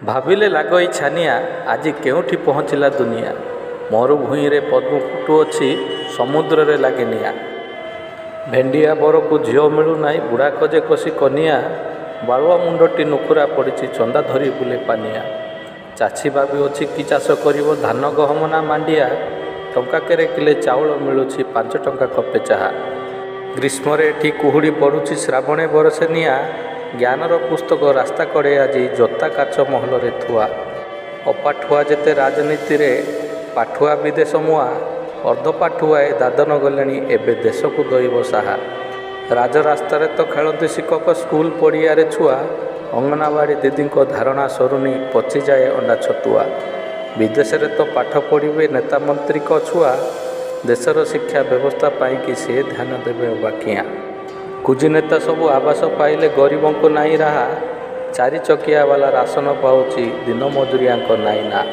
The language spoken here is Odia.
ଭାବିଲେ ଲାଗଇ ଛାନିଆ, ଆଜି କେଉଁଠି ପହଞ୍ଚିଲା ଦୁନିଆ। ମରୁଭୂଇଁରେ ପଦ୍ମ ଫୁଟୁଅଛି, ସମୁଦ୍ରରେ ଲାଗେ ନିଆଁ। ଭେଣ୍ଡିଆ ବରକୁ ଝିଅ ମିଳୁନାହିଁ, ବୁଢ଼ା ଖୋଜେ କଷି କନିଆ। ବାଳୁଆ ମୁଣ୍ଡଟି ନୁଖୁରା ପଡ଼ିଛି, ଚନ୍ଦା ଧରି ବୁଲେ ପାନିଆ। ଚାଷୀ ଭାବୁଅଛି କି ଚାଷ କରିବ, ଧାନ ଗହମ ନା ମାଣ୍ଡିଆ। ଟଙ୍କାକରେ କିଲେ ଚାଉଳ ମିଳୁଛି, 5 ଟଙ୍କା କପେ ଚାହା। ଗ୍ରୀଷ୍ମରେ ଏଠି କୁହୁଡ଼ି ପଡ଼ୁଛି, ଶ୍ରାବଣେ ବରଷେ ନିଆଁ। ଜ୍ଞାନର ପୁସ୍ତକ ରାସ୍ତା କଡ଼େ ଆଜି ଜୋତା କାଚ ମହଲରେ ଥୁଆ। ଅପାଠୁଆ ଯେତେ ରାଜନୀତିରେ ପାଠୁଆ ବିଦେଶ ମୁହାଁ। ଅର୍ଦ୍ଧପାଠୁଆଏ ଦାଦନ ଗଲେଣି ଏବେ ଦେଶକୁ ଦଇବ ସାହା। ରାଜରାସ୍ତାରେ ତ ଖେଳନ୍ତି ଶିକ୍ଷକ, ସ୍କୁଲ ପଡ଼ିଆରେ ଛୁଆ। ଅଙ୍ଗନବାଡ଼ି ଦିଦିଙ୍କ ଧାରଣା ସରୁନି, ପଚିଯାଏ ଅଣ୍ଡା ଛତୁଆ। ବିଦେଶରେ ତ ପାଠ ପଢ଼ିବେ ନେତା ମନ୍ତ୍ରୀଙ୍କ ଛୁଆ, ଦେଶର ଶିକ୍ଷା ବ୍ୟବସ୍ଥା ପାଇଁକି ସେ ଧ୍ୟାନ ଦେବେ ଅବା କିଆଁ? କୁଜିନେତା ସବୁ ଆବାସ ପାଇଲେ, ଗରିବଙ୍କୁ ନାଇଁ ରାହା। ଚାରିଚକିଆବାଲା ରାସନ ପାଉଛି, ଦିନ ମଜୁରିଆଙ୍କ ନାଇଁ ନାଁ।